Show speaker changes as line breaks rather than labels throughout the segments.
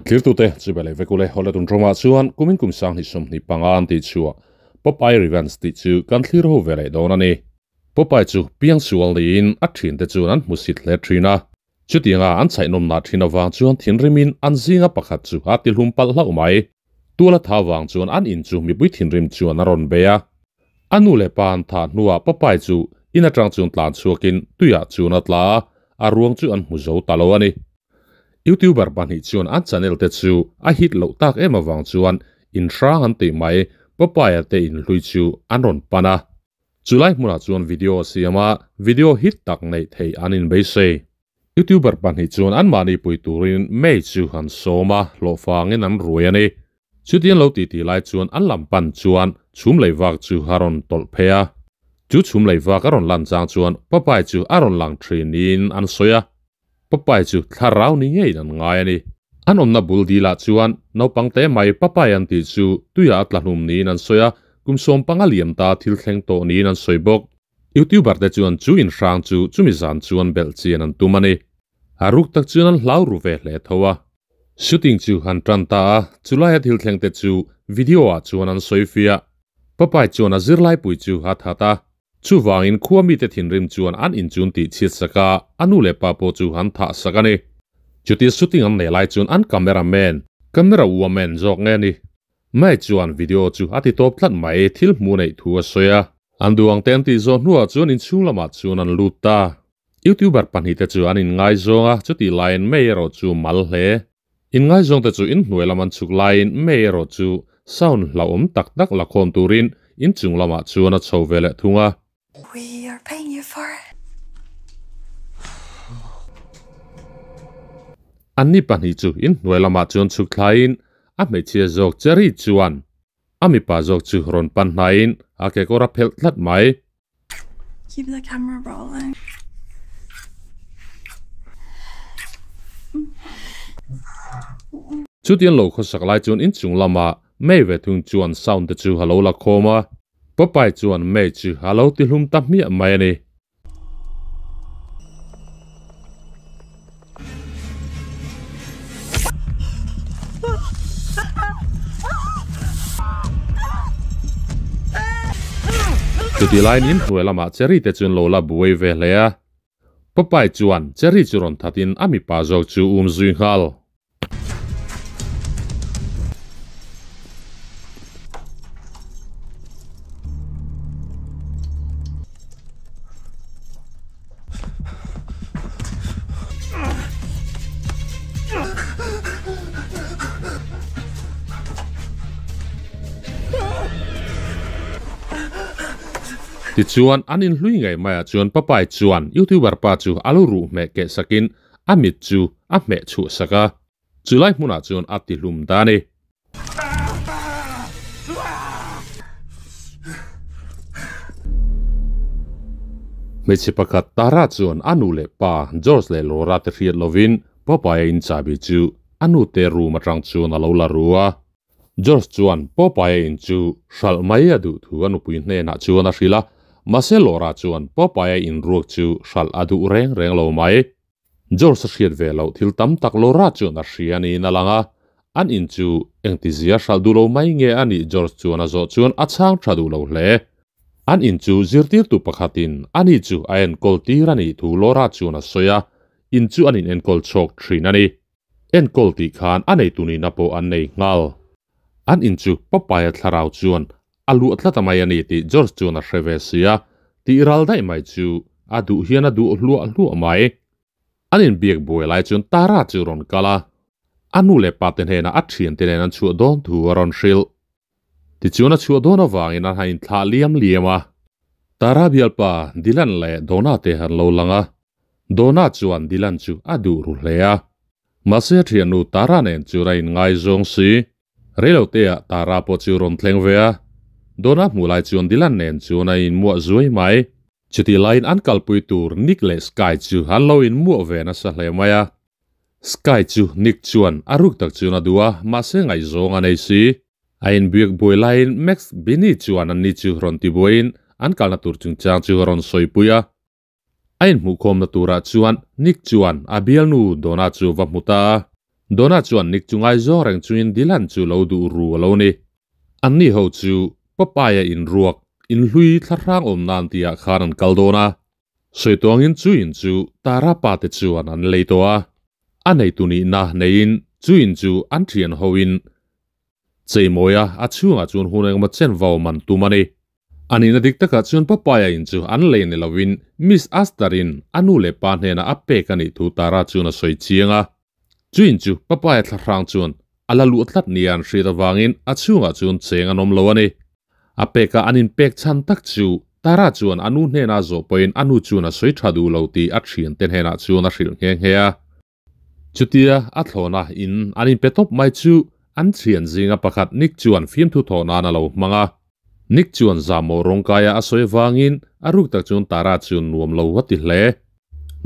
Thirtute chibele vekule holetun roma chuan kumin kum sang hi sum ni pangan ti chua Popeye Revenge ti chu kan thlir ho vele don ani Popeye chu piang sual niin a thin te chuan an hmusit hle thina chutinga an chainom na thina wang chuan thinrimin an zinga pakhat chu a tilhum pal hlau mai tula tha wang chuan an in chu mipui thinrim chuan a rawn beia anu le pan tha hnuah Popeye chu in atang chuan tlan chhuakin tuiah chuan a tla a ruang chu an hmu zo talo ani YouTuber pahnih chuan an channel te chu a hit lo tak em awang chuan in hrang an ti mai Popeye te in hlui chu an rawn pana chulai hmunah chuan video siama video hit tak nei thei an in beisei YouTuber pahnih chuan an mahni pui turin mei chu han sawma hlawhfangin an ruai ani chutian lo ti ti lai chuan an lam pan chuan chhum lei vak chu a rawn tawlh phei a chu chhum lei vak a rawn lan chang chuan Popeye chu a rawn lang thinin an sawi a Popeye chu thlarau ni ngeiin an ngai ani an awmna bul dilah chuan naupang te mai Popeye an tih chu tuiah a tla hlum niin an sawi a kum sawm panga liam ta thil thleng tawh niin an sawi bawk YouTuber te chuan chu inhrang chu chumi zan chuan belh chian an tum ani a ruk tak chuan an hlau ru ve hle tho a shooting chu han tan ta a chulaia thil thleng te chu video ah chuan an sawi fiah Popeye chuan a zirlai pui chu a that a chuwangin khua mi te thinrim chuan an inchun tih chhiat saka anu le pa pawh chu han thah sak ani chuti shooting an nei lai chuan an cameraman camera woman zawk nge ni mai chuan video chu a ti tawp tlat mai thil hmu nei thu a sawi a an duang te an tih zawh hnuah chuan inchhung lamah chuan an lut ta YouTuber pahnih te chu an in ngai zawnga chuti laiin mei erawh chu mal hle in ngai zawng te chu in hnuai lam an chhuk laiin mei erawh chu sound hlauhawm tak tak la khawm turin inchung lamah chuan a chho ve leh thung a.
We are paying you for it.
Anni pahnih chu in hnuai lamah chuan chhuk thlaiin a hmeichhia zawk Cherry chuan a mipa zawk chu rawn pan hnaiin a kekawr a phelh tlat mai.
Keep the camera rolling.
Chutian lo khawsak lai chuan inchung lamah May ve thung chuan sound te chu a lo la khawm a Popeye chuan May chu a lo ti hlum ta hmiah mai a ni. Chuti laiin inhnuai lamah Cherry te chuan lo la buai ve hle a. Popeye chuan Cherry chu rawn thatin a mipa zawk chu um zui nghal. Tichuan an inhlui ngei maiah chuan Popeye chuan YouTuber pa chu a lo ruh hmeh keh sakin a mit chu a hmeh chhuah sak a, chulai hmunah chuan a ti hlum ta a ni. Hmeichhe pakhat Tara chuan a nu leh pa George leh Laura te hriat lovin Popeye-a in chahbi chu a nu te room atang chuan a lo la ru a. George chuan Popeye-a in chu hralh mai a duh thu a nupui hnenah chuan a hrilh a, mahse Laura chuan Popeye-a in ruak chu hralh a duh reng reng lo mai. George a hriat ve loh thil tam tak Laura chuan a hria niin a lang a, an in chu engtizia hralh duh lo mai nge a nih George chuan a zawh chuan a chhang tha duh lo hle. An in chu zirtirtu pakhatin ani chu a enkawl tir a nih thu Laura chuan a sawi a, in chu an inenkawl chhawk thin a ni. Enkawl tih khan a neitu nihna pawh an nei nghal. An in chu Popeye-a thlarau chuan a luah tlat a mai a ni tih George chuan a hre ve si a, tih ral daih mai chu a duh hian a duh hluah hluah mai. An inbiak buai lai chuan Tara chu rawn kal a, a nu leh pa te hnenah a thiante nen an chhuah dawn thu a rawn hrilh. Tichuan a chhuah dawn avangin an han inthlah liam liam a. Tara bialpa Dylan leh Donna te an lo lang a, Donna chuan Dylan chu a duh ru hle a. Mahse a thiannu Tara nen chuan a inngaizawng si. Reiloteah Tara pawh chu rawn thleng ve a, Donna hmuh lai chuan Dylan nen chuan a inmuah zuai mai. Chutih laiin an kalpui tur Nick leh Sky chu an lo inmuah ve nasa hle mai a. Sky chu Nick chuan a ruk tak chuan a duh a, mahse ngaihzawng a nei si. A inbiak buai laiin Max Binny chuan anni chu rawn ti buaiin an kalna tur chungchang chu a rawn sawipui a. A inhmuhkhawmna turah chuan Nick chuan a bialnu Donna chu va hmu ta a. Donna chuan Nick chu ngaizawng reng chungin Dylan chu lo duh ru a lo ni. Anni ho chu Popeye-a inruak inhlui thlahrang awm nan tihah khan an kal dawn a. Sawi tuangin chu in chu Tara pa te chuan an lei tawh a. A neitu nihna neiin chu in chu an thian hoin cheimawia a chhungah chuan hun engemaw chen vau man tum a ni. A nihna dik takah chuan Popeye-a in chu an lei ni lovin Miss Astor-in a nu leh pa hnenah a pek a nih thu Tara chuan a sawi chiang a. Chu in chu Popeye-a thlahrang chuan a la luh tlat nia an hriat avangin a chhungah chuan cheng an awm lo a ni. A peka an inpek chhan tak chu Tara chuan a nu hnenah zawh pawhin a nu chuan a sawi tha duh lo tih a thiante hnenah chuan a hrilh nghe nghe a. Chutia a thlawna in an inpe tawp mai chu an thian zinga pakhat Nick chuan fimthu thawh nan a lo hmang a. Nick chuan zahmawh rawngkaia a sawi avangin a ruk tak chuan Tara chuan nuam lo a ti hle.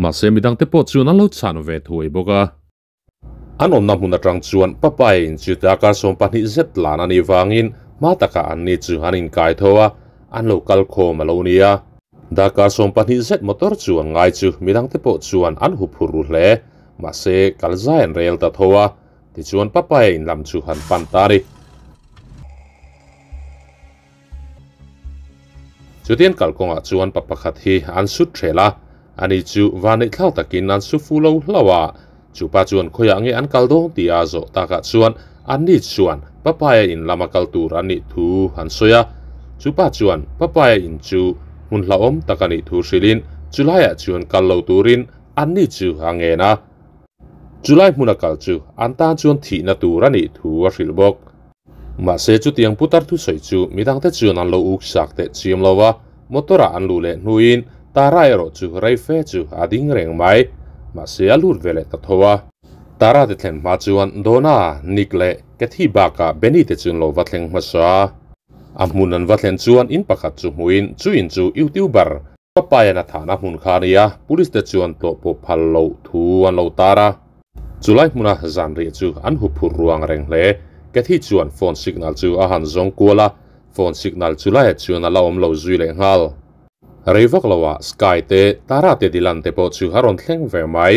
Mahse midangte pawh chuan an lo chhan ve thuai bawk a. An awmna hmun atang chuan Papaye in chu darkar 12 zet lan a nih vangin hma takah an ni chu an inkai tho a, an lo kal khawm a lo ni a. Darkar 12 zet motor chu an ngai chu midangte pawh chuan an hu phur ru hle. Mahse kal zai an rel ta tho a, tichuan Papaye in lam chu han pan ta a ni. Chutian kalkawngah chuan pa pakhat hi an sut ṭhel a, ani chu vaneihthlak takin an su fu lo hlauh a. Chu pa chuan khawiah nge an kal dawn tih a zawh takah chuan anni chuan Papaya in lama kal tur an nih thu an sawi a. Chu pa chuan Papaya in chu hmun hlauhawm tak a nih thu hrilhin chulaiah chuan kal lo turin anni chu a ngen a. Chulai hmuna kal chu an tan chuan thihna tur a nih thu a hrilh bawk. Mahse chutiang putar thusawi chu midangte chuan an lo uk sak teh chiam lo a, motor ah an luh leh hnuin Tara erawh chu rei fe chu a ding reng mai. Mahse a lut ve leh ta tho a. Tara te thlen hma chuan Donna, Nick leh Kathy bakah Benny te chu an lo va thleng hmasa. A hmun an va thlen chuan in pakhat chu hmuin chu in chu YouTuber Papaya-na thahna hmun kha a ni a, police te chuan tlawh pawh phal loh thu an lo tar a. Chulai hmuna zan rih chu an hu phur ruang reng hle. Kathy chuan phone signal chu a han zawng kual a, phone signal chulaiah chuan a la awm lo zui leh nghal. Rei vak loah Sky te, Tara te Dylan te pawh chu a rawn thleng ve mai.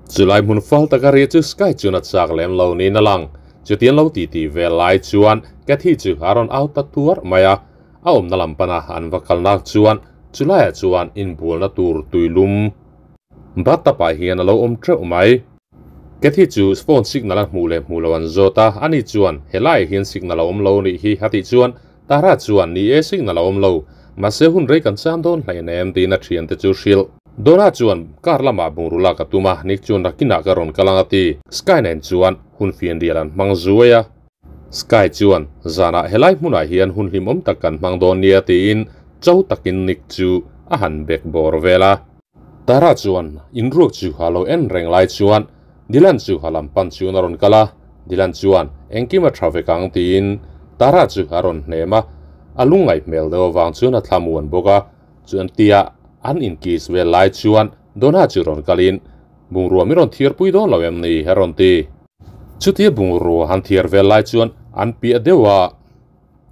Chulai hmun fal taka rih chu Sky chuan a chak lem lo niin a lang. Chutiang lo titi ve lai chuan Kathy chu a rawn au ta tuar mai a, a awmna lam pana an va kalnak chuan chulaiah chuan inbualna tur tuilum Bathtub ah hian a lo awm teuh mai. Kathy chu phone signal a hmuh leh hmuh lo an zawt a, ani chuan helaiah hian signal a awm lo nih hi a tih chuan Tara chuan ni e signal a awm lo, mahse hun rei kan cham dawn hlein em tiin a thiante chu hrilh. Donna chuan car lamah bungrua lak a tum a, Nick chuan rakinah ka rawn kal ang a ti. Sky nen chuan hun fianrial an hmang zuai a. Sky chuan zanah helai hmunah hian hun hlimawm tak kan hmang dawn nia tiin cho takin Nick chu a han bek bawr vel a. Tara chuan inruak chu a lo en reng lai chuan Dylan chu a lam pan chuan a rawn kal a, Dylan chuan engkim a tha vek ang tiin Tara chu a rawn hnem a, a lungngaih hmel deuh avang chuan a thlamuan bawk a, chuan tia an inkiss vel lai chuan Donna chu rawn kalin bungrua min rawn thiarpui dawn lo em ni a rawn ti. Chutia bungrua han thiar vel lai chuan an piah deuh a.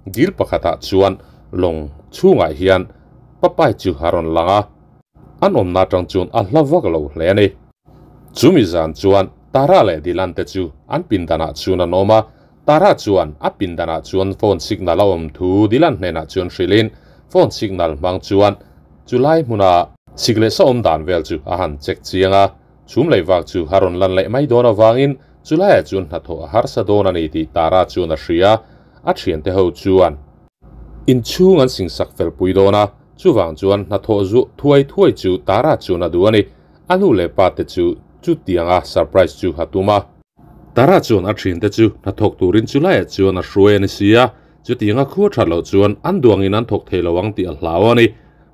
Dil pakhatah chuan lawng chhungah hian papai chu a rawn lang a, an awmna atang chuan a hla vak lo hle a ni. Chumi zan chuan Tara leh Dylan te chu an pindanah chuan an awm a, Tara chuan a pindanah chuan phone signal a awm thu Dylan hnenah chuan hrilhin phone signal hmang chuan chulai hmuna sik leh sa awm dan vel chu a han check chiang a. Chhum lei vak chu a rawn lan leh mai dawn avangin chulaiah chuan hnathawh a harsa dawn a ni tih Tara chuan a hria. A thiante ho chuan inchhung an singsak fel pui dawn a, chuvang chuan hnathawh zuah thuai thuai chu Tara chuan a duh a ni. A nu leh pa te chu chutianga surprise chu a tum a. Tara chuan a thiante chu hnathawk turin chulaiah chuan a hruai a ni si a, chutianga khua that loh chuan an duangin an thawk thei lo ang tih a hlau a ni.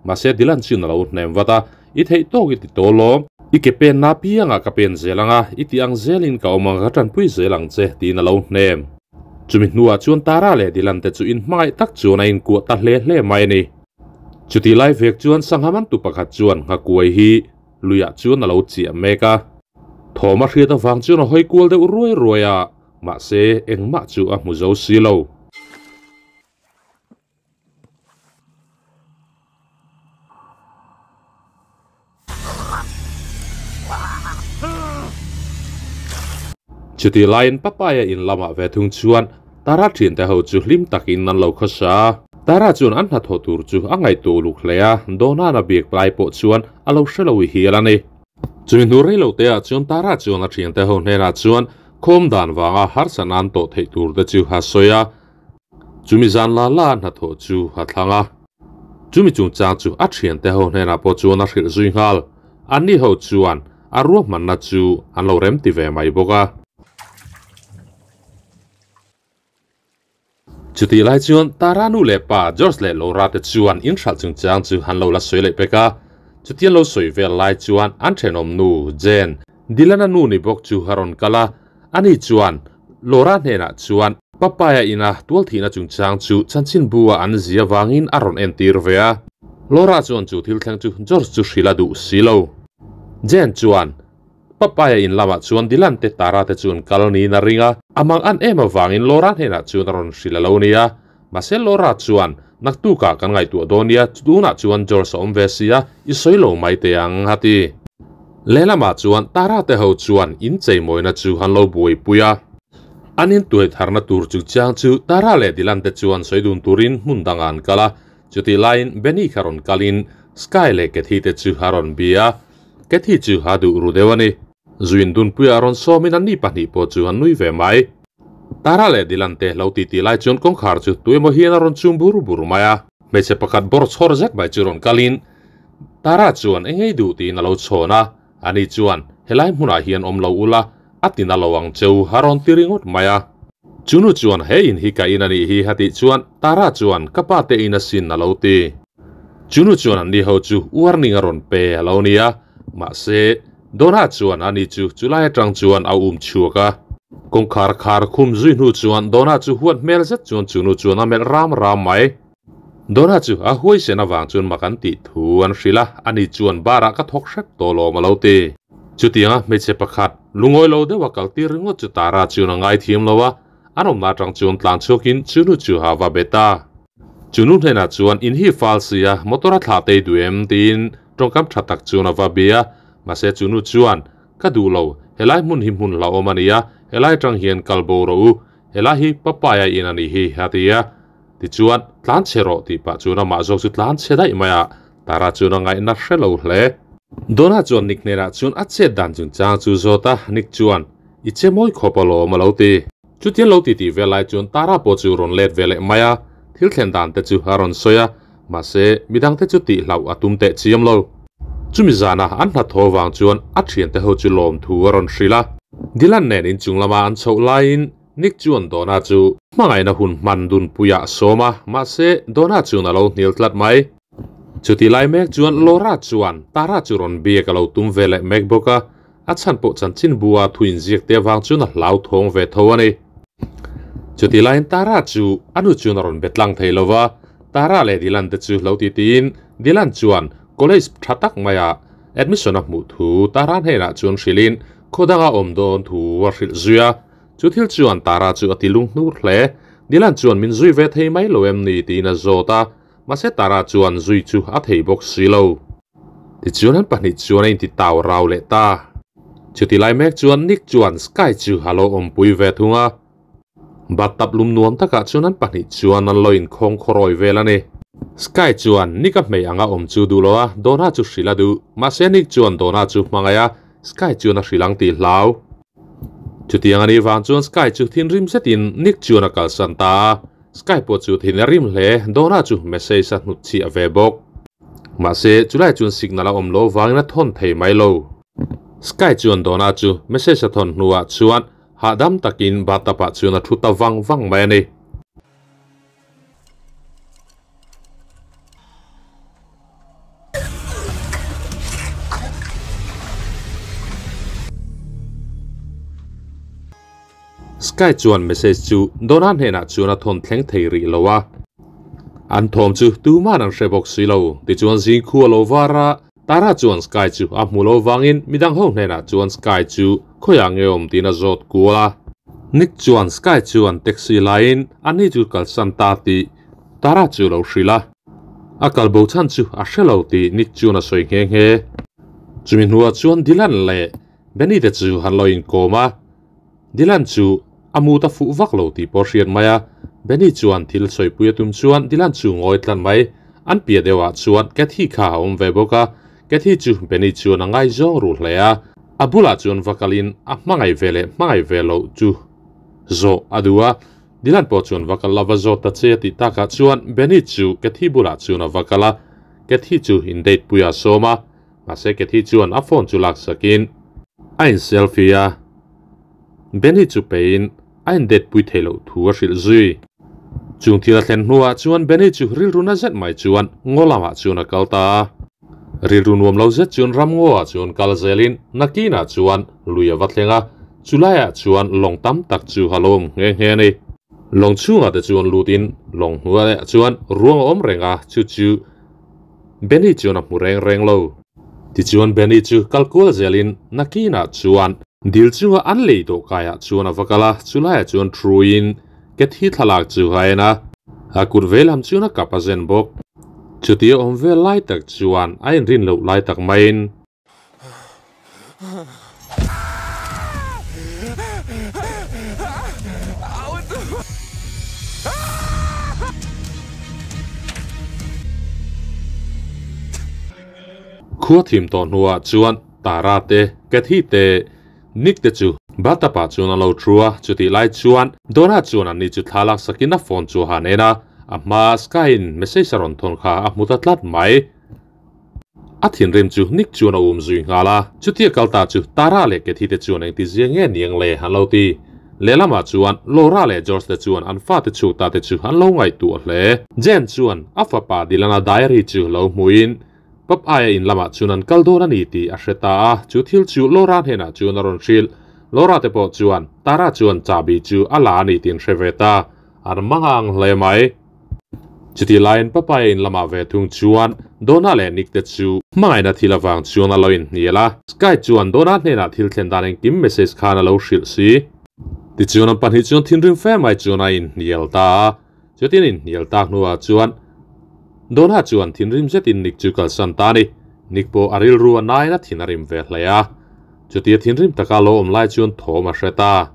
Mahse Dylan chuan a lo hnem vat a, I theih tawk i ti tawl awm. I ke pen na piangah ka pen zel ang a, i tih ang zelin ka awm ang, ka tanpui zel ang che, tiin a lo hnem. Chumi hnuah chuan Tara leh Dylan te chu inhmangaih tak chuan a inkuah ta hle hle mai a ni. Chutih lai vek chuan sangha mantu pakhat chuan nghakuai hi luiah chuan a lo chiah mek a. Thawm a hriat avang chuan a hawi kual deuh ruai ruai a, mahse engmah chu a hmu zo si lo. Chuti laiin Papaya in lamah ve thung chuan Tara thiante ho chu hlim takin an lo khawsa a. Tara chuan an hnathawh tur chu a ngaihtuah uluk hle a, Donana biak lai pawh chuan a lo hre lo hial a ni. Chumi hnu rei lo te ah chuan Tara chuan a thiante ho hnenah chuan khawm dan vanga harsa nan tawh theih tur te chu a sawi a, chumi zan la la a hnathawh chu a thlang a. Chumi chungchang chu a thiante ho hnenah pawh chuan a hrilh zui nghal. Anni ho chuan a ruahmanna chu an lo remti ve mai bawk a. Chutih lai chuan Tara nu leh pa George leh Laura te chuan in hralh chungchang chu an lo la sawi leh pek a. Chutiang lo sawi vel lai chuan an thenawm nu Jane, Dylan-a nu ni bawk chu a rawn kal a. Ani chuan Laura hnenah chuan Papaya ina tualthihna chungchang chu chanchinbu-a an zia vangin a rawn entir ve a. Laura chuan chu thil thleng chu George chu hrilh a duh si lo. Jane chuan Papaya in lamah chuan Dylan te Tara te chu an kal niin a ring a, a mang an em avangin Laura hnenah chuan a rawn hrilh a lo nia. Mahse Laura chuan, Naktukah kan ngaihtuah dawn nia, tunah chuan George a awm ve sia, i sawi lo mai teh ang, a ti. Lehlamah chuan Tara te ho chuan in cheimawina chu an lo buaipui a. An intuai tharna tur chungchang chu Tara leh Dylan te chuan sawi dun turin hmun dangah an kal a, chutih laiin Benny kha rawn kalin Sky leh Cathy te chu a rawn bia a. Cathy chu a duh ru deuh a ni. Zuin dunpuia rawn sawmin an ni pahnih pawh chu an nui ve mai. Tara leh Dylan te lo titi lai chuan kawngkhar chu tuemaw hian a rawn chum bur bur mai a. Hmeichhe pakhat bawr chhawr zet mai chu rawn kalin Tara chuan eng ei duh tiin a lo chhawn a. Ani chuan, Helai hmunah hian awm lo ula, a ti na lo ang cheu a rawn ti ringawt mai a. Chunu chuan, He in hi ka in a nih hi a tih chuan Tara chuan, Ka pa te in asin a lo ti. Chunu chuan anni ho chu warning a rawn pe a lo ni a, mahse, Donna chuan ani chu chulai atang chuan a um chhuak a. Kawngkhar khar khum zui hnu chuan Donna chu huat hmel zet chuan chunu chuan a melh ram ram mai. Donna chu a huaisen avang chuan mak an tih thu an hrilh a, ani chuan bar ah ka thawk hrep tawh lawm a lo ti. Chutianga hmeichhe pakhat lungawi lo deuha kal tir ringawt chu Tara chuan a ngaithiam lo a, an awmna atang chuan tlan chhuakin chunu chu a va bet a. Chunu hnenah chuan in hi fal sia, motor a thlah tei duh em? tiin tawngkam tha tak chuan a va bia. Mahse chunu chuan, Ka duh lo, helai hmun hi hmun hlauhawm a nia, helai atang hian kal bo rawh u, helai hi papaya in a nih hi, a ti a. Tichuan, tlan chhe rawh tih pah chuan amah zawk chu tlan chhe daih mai a, Tara chuan a ngaihna hre lo hle. Donna chuan Nick hnenah chuan a chet dan chungchang chu zawt a, Nick chuan, I che mawi khawp alawm a lo ti. Chutiang lo titi vel lai chuan Tara pawh chu rawn let ve leh mai a, thil thlen dan te chu a rawn sawi a, mahse midang te chu tih hlauh a tum teh chiam lo. Chumi zana an hnathawh vang chuan a thiante ho chu lawmthu a rawn hrilh a. Dylan nen inchung lama an chhoh laiin Nick chuan Donna chu hmangaihna hun hman dunpuiah a sawm a, mahse Donna chuan a lo hnial tlat mai. Chutih lai mek chuan Laura chuan Tara chu rawn biak a lo tum ve leh mek bawk a, A chhan pawh chanchin bua thu inziak te avang chuan a hlauthawng ve tho a ni. Chuti laiin Tara chu a nu chuan a rawn be tlang thei lo va, Tara leh Dylan te chu lo ti tiin Dylan chuan college tha tak maia admission a hmuh thu Tara hnenah chuan hrilhin khaw danga awm dawn thu a hrilh zui a. Chu thil chuan Tara chu a ti lunghnur hle. Dylan chuan min zui ve thei mai lo em ni tiin a zawt a, mahse Tara chuan zui chu a thei bawk si lo. Tichuan an pahnih chuan a inti tau rau leh ta. Chuti lai mek chuan Nick chuan Sky chu a lo awmpui ve thung a. Bathtub lum nuam takah chuan an pahnih chuan an lo inkhawng khawrawi vel a ni. Sky chuan Nick a hmei anga awm chu duh lo a, Donna chu hrilh a duh. Mahse Nick chuan Donna chu hmangaih a, Sky chuan a hrilh ang tih hlau. Chutiang a nih vang chuan Sky chu thinrim zetin Nick chuan a kalsan ta a. Sky pawh chu thin a rim hle, Donna chu message a hnutchhiah ve bawk. Mahse, chulai chuan signal a awm loh vangin a thawn thei mai lo. Sky chuan Donna chu message a thawn hnuah chuan hahdam takin bathtub ah chuan a thu ta vang vang mai a ni. Sky chuan message chu Donna hnenah chuan a thawn thleng thei rih lo a. An thawm chu tuman an hre bawk si lo. Tichuan zing khu a lo var a, Tara chuan Sky chu a hmu lo vangin midang ho hnenah chuan Sky chu khawiah nge awm tiin a zawt kual a. Nick chuan Sky chuan taxi laiin ani chu kalsan ta tih Tara chu lo hrilh a. A kal bo chhan chu a hre lo tih Nick chuan a sawi nghe nghe. Chumi hnuah chuan Dylan leh Benny te chu an lo inkawm a. Dylan chu a mood a fuh vak lo tih pawh a hriat mai a, Benny chuan thil sawipui a tum chuan Dylan chu ngawi tlat mai. An piah deuhah chuan Cathy kha a awm ve bawk a, Cathy chu Benny chuan a ngaizawng ruh hle a, a bulah chuan va kalin a hmangaih ve leh hmangaih ve loh chu zawh a duh a, Dylan pawh chuan va kal la va zawt ta che a tih takah chuan Benny chu Cathy bulah chuan a va kal a, Cathy chu in date puiah a sawm a, mahse Cathy chuan a phone chu laksakin a in selfie a, Benny chu peiin a in date pui theih loh thu a hrilh zui. Chung thil a thlen hnuah chuan Benny chu rilru na zet mai chuan ngaw lamah chuan a kal ta a. Rilru nuam lo zet chuan ram ngawah chuan kal zelin nakinah chuan lui a va thleng a, chulaiah chuan lawng tam tak chu a lo awm nghe nghe a ni. Lawng chhungah te chuan lutin lawng hnuaiah chuan ruang a awm reng a, chu chu Benny chuan a hmu reng reng lo. Tichuan Benny chu kal kual zelin nakinah chuan dil chunga an lei dawhkaiah chuan a va kal a, chulaiah chuan thuin Cathy thlalak chu a en a, a kut veilam chuan a kap a zen bawk. Chutia awm vel lai tak chuan a inrin loh lai tak maiin. Khua thim tawh hnuah chuan Tara te, Cathy te, Nick te chu bathtub ah chuan a lo thu a, chutih lai chuan Donna chuan anni chu thla laksakin a phone chu a han en a, a hmaa Sky in message a rawn thawn kha a hmu ta tlat mai. A thinrim chu Nick chuan a um zui nghal a, chutia kal ta chu Tara leh Cathy te chuan engti zia nge niang le an lo ti. Lehlamah chuan Laura leh George te chuan an fate chhuk ta te chu an lo ngaihtuah hle. Jane chuan a fapa Dylan-a diary chu lo hmuin Pub aia in lamah chuan an kal dawn a ni tih a hre ta a, chu thil chu Laura hnenah chuan a rawn hrilh. Laura te pawh chuan Tara chuan chahbi chu a la a ni tih an hre ve ta. An hmang ang hle mai. Chutih laiin Pub aia in lamah ve thung chuan Donna leh Nick te chu hmangaihna thil avang chuan a lo inhnial a. Sky chuan Donna hnenah thil thlen dan engkim message khan a lo hrilh si. Tichuan an pahnih chuan thinrim fe mai chuan a inhnial ta a. Chutin inhnial tak hnuah chuan Donna chuan thinrim zetin Nick chu kalsan ta a ni. Nick pawh a rilru a nain a thin a rim ve hle a. Chutia thinrim taka lo awm lai chuan thawm a hre ta.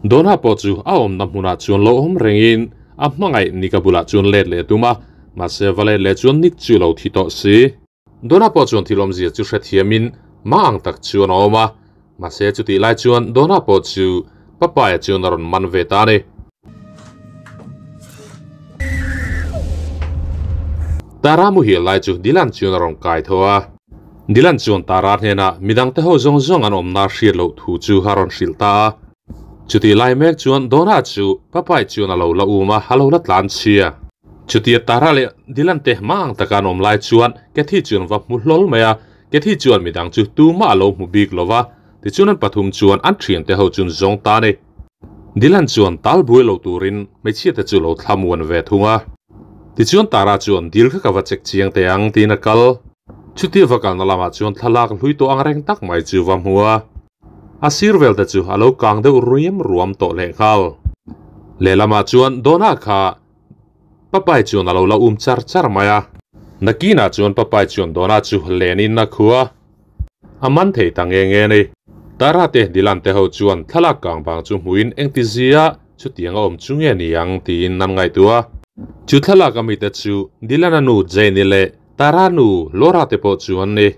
Donna pawh chu a awmna hmunah chuan lo awm rengin a hmangaih Nick-a bulah chuan let leh a tum a, mahse va let leh chuan Nick chu a lo thi tawh si. Donna pawh chuan thil awmzia chu hrethiamin mah ang tak chuan a awm a, mahse chutih lai chuan Donna pawh chu Papaya chuan a rawn man ve ta a ni. Tara muhil lai chu Dylan chuan a rawn kai tho a. Dylan chuan Tara hnenah midangte ho zawng zawng an awmna hriat loh thu chu a rawn hrilh ta a. Chutih lai mek chuan Donna chu Papai chuan a lo la um a, a lo la tlan chhia. Chutia Tara leh Dylan te hma ang taka an awm lai chuan Cathy chuan va hmu hlawl mai a, Cathy chuan midang chu tumah a lo hmu bik lo va, tichuan an pathum chuan an thiante ho chuan zawng ta a ni. Dylan chuan tal buai lo turin hmeichhia te chu lo thlamuan ve thung a. Tichuan Tara chuan dil kha ka va check chiang teh ang tiin a kal. Chutia va kalna lamah chuan thlalak hlui tawh ang reng tak mai chu va hmu a. A sir vel te chu a lo kang deuh ruim ruam tawh lehnghal. Lehlamah chuan Donna kha Papai chuan a lo la um char char mai a. Nakinah chuan Papai chuan Donna chu lenin a khu a, a man thei ta nge nge a ni. Tara te Dylan te ho chuan thlalak kang vang chu hmuin engtizia chutiang a awm chu nge ni ang tiin an ngaihtuah a. Chu thlalak amite chu Dylan-a nu Jane-i leh Tara nu Laura te pawh chu an ni.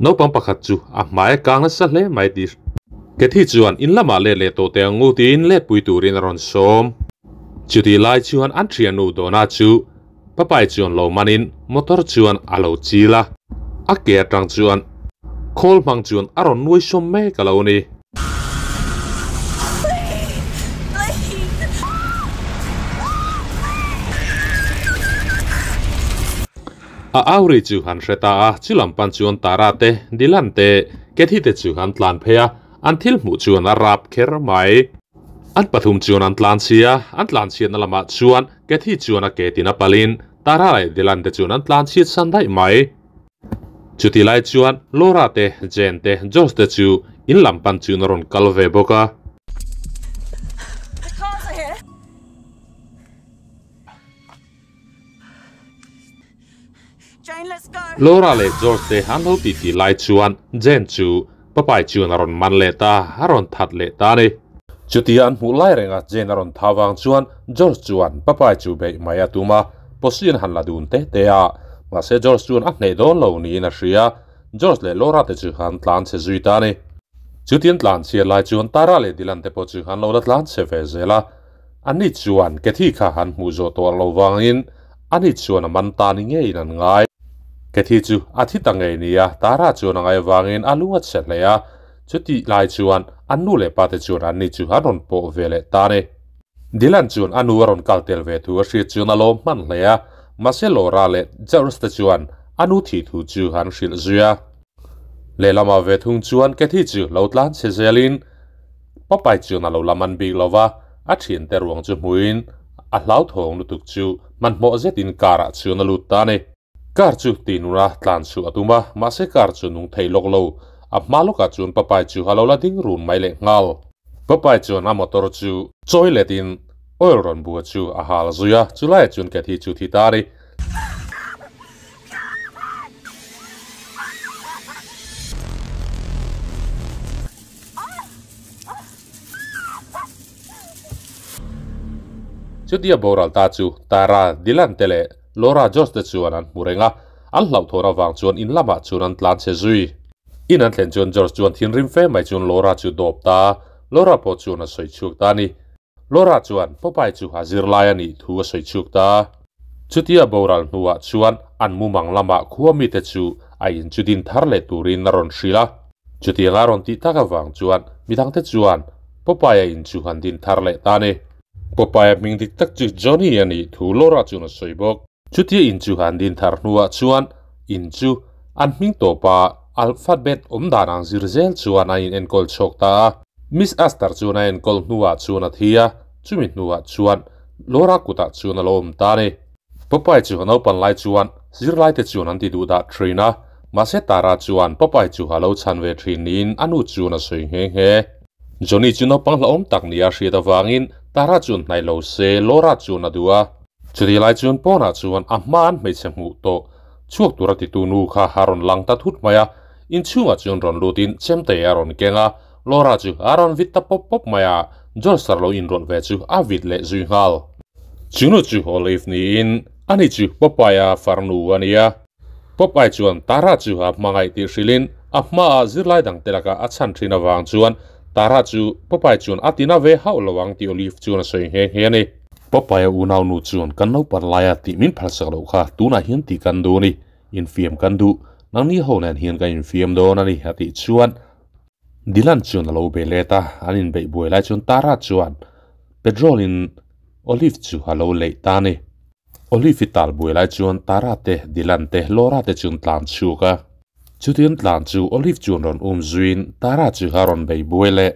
Naupang pakhat chu a hmai a kang nasa hle mai tih Cathy chuan in lamah let leh tawh teh ang u tiin letpui turin a rawn sawm. Chutih lai chuan an thiannu Donna chu Papai chuan lo manin motor chuan a lo chil a, a ke atang chuan khawl hmang chuan a rawn nuai sawm mek a lo ni. A au ri chu han hre ta a, chu lam pan chuan Tara te, Dylan te, Cathy te chu an tlan phei a, an thil hmuh chuan a rap kher mai. An pathum chuan an tlan chhi a, an tlan chhiatna lamah chuan Kathy chuan a ke tina palin Tara leh Dylan te chuan an tlan chhiat san daih mai. Chuti lai chuan Laura te, Jane te, George te chu in lam pan chuan a rawn kal ve bawk a.
The cars are here. Jane, let's go.
Laura leh George te an lo titi lai chuan Jane chu Popeye chuan a rawn man leh ta, a rawn that leh ta a ni. Chutia an hmuh lai renga Jane a rawn tha vang chuan George chuan Popeye chu beih mai a tum a, pawsi an han la dun te te a. Mahse George chuan a hneh dawn lo niin a hria. George leh Laura te chu an tlan chhe zui ta a ni. Chutian tlan chhiat lai chuan Tara leh Dylan te pawh chu an lo la tlan chhe ve zel a. Ani chuan Kathy kha an hmuh zawh tawh lo vangin ani chuan a man ta ni ngeiin an ngai. Kathy chu a thi ta ngei nia, Tara chuan a ngai vangin a lung a chhe hle a. Chutih lai chuan an nu leh pa te chuan anni chu an rawn pawh ve leh ta a ni. Dylan chuan a nu a rawn kal tel ve thu a hriat chuan a lawm hman hle a, mahse Laura leh George te chuan a nu thih thu chu an hrilh zui a. Lehlamah ve thung chuan Kathy chu lo tlan chhe zelin Popeye chuan a lo la man bik lo va, a thiante ruang chu hmuin a hlauthawng lutuk chu hmanhmawh zetin car ah chuan a lut ta a ni. Car chu tinuna tlan chhuah a tum a, mahse car chu nung thei lawk lo. A hma lawkah chuan Popeye chu a lo la ding run mai leh nghal. Popeye chuan a motor chu chawi letin oil rawn bua chu a hal zui a, chulaiah chuan Kathy chu thi ta a ni. Chutia boral ta chu Tara, Dylan te leh Laura Josh te chuan an hmu reng a, an hlauhthawn avang chuan in lamah chuan an tlan chhe zui. In an thlen chuan George chuan thinrim fe mai chuan Laura chu dawp ta a, Laura pawh chuan a sawi chhuak ta a ni. Laura chuan Popeye chu a zirlai a nih thu a sawi chhuak ta a. Chutia boral hnuah chuan an mumang lamah khua mite chu a in chu din thar leh turin a rawn hrilh a. Chutianga a rawn tih tak avang chuan midangte chuan Popeye-a in chu han din thar leh ta a ni. Popeye-a hming dik tak chu Johnny a nih thu Laura chuan a sawi bawk. Chutia in chu han din thar hnuah chuan in chu an hming tawpa alphabet awm dan ang zir zel chuan a in enkawl chhuak ta a. Miss Astor chuan a enkawl hnuah chuan a thi a, chumi hnuah chuan Laura kutah chuan a lo awm ta a ni. Popeye chu a naupan lai chuan zirlaite chuan an ti duh dah thin a, mahse Tara chuan Popeye chu a lo chhan ve thin niin a nu chuan a sawi nghe nghe. Johnny chu naupang hlauhawm tak nia hriat avangin Tara chuan hnaih lo se Laura chuan a duh a. Chutih lai chuan pawnah chuan a hma an hmeichhe hmuh tawh chhuak tura titu nu kha a rawn lang ta thut mai a, inchhungah chuan rawn lutin chemte a rawn keng a, Laura chu a rawn vit ta pawp pawp mai a, Joyce lo inrawlh ve chu a vit leh zui nghal. Chu nu chu Olive niin ani chu Popeye-a farnu a ni a. Popeye chuan Tara chu a hmangaih tih hrilhin a hmaah zirlai dangte lakah a chhan thin avang chuan Tara chu Popeye chuan a tina ve hauh lo ang tih Olive chuan a sawi nghe nghe a ni. Popeye-a unaunu chuan kan naupan laia tih min phalsak loh kha tunah hian tih kan duh a ni, infiam kan duh, nangni ho nen hian kan infiam dawn a ni a tih chuan Dylan chuan a lo be let a, an inbeih buai lai chuan Tara chuan petrol in Olive chu a lo leih ta a ni. Olive i tal buai lai chuan Tara te, Dylan te, Laura te chuan tlan chhuak a. Chutiang tlan chu Olive chuan rawn um zuiin Tara chu a rawn bei buai leh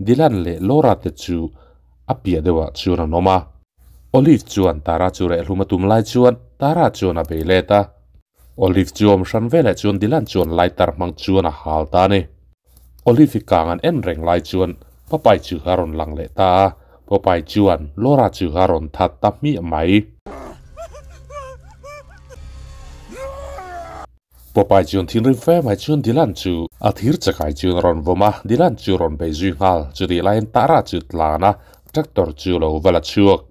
Dylan leh Laura te chu a piah deuhah chuan an awm a. Olive chuan Tara chu rehhlum a tum lai chuan Tara chuan a bei let a. Olive chu awm hran veleh chuan Dylan chuan lighter hmang chuan a hal ta a ni. Olive i kang an en reng lai chuan Popeye chu a rawn lang leh ta a, Popeye chuan Laura chu a rawn that ta hmiah mai. Popeye chuan thinrim fe mai chuan Dylan chu a thir chakai chuan a rawn vawm a, Dylan chu a rawn bei zui nghal. Chutih laiin Tara chu tlan a, tractor chu lo va la chhuak.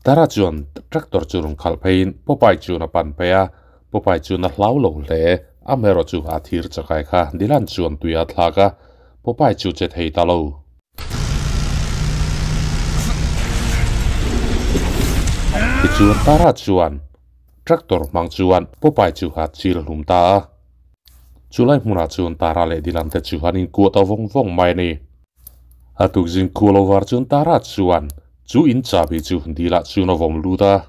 Tara chuan tractor chu rawn khalh pheiin Popeye chuan a pan phei a, Popeye chuan a hlau lo hle. Amaherawh chu a thir chakai kha Dylan chuan tui a thlak a, Popeye chu che thei ta lo. Tichuan Tara chuan Tractor hmang chuan Popeye chu a chil hlum ta a. Chulai hmunah chuan Tara leh Dylan te chu an inkuah ta vawng vawng mai a ni. A tukzing kual over chuan Tara chuan chu in chahbi chu Dil-ah chuan a vawm lut a.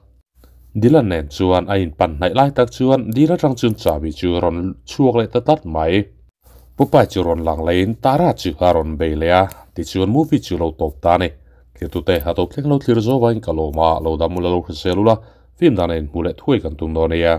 Dylan nen chuan a inpan hnaih lai tak chuan Dil atang chuan chahbi chu a rawn chhuak leh ta tlat mai. Popeye chu rawn lang leiin Tara chu a rawn bei leh a, tichuan movie chu lo tawp ta a ni. Thlir tute a tawp thleng lo thlir zo vain ka lawm a, lo dam ula lo hrisel ula, film dan a inhmuh leh thuai kan tum dawn ania.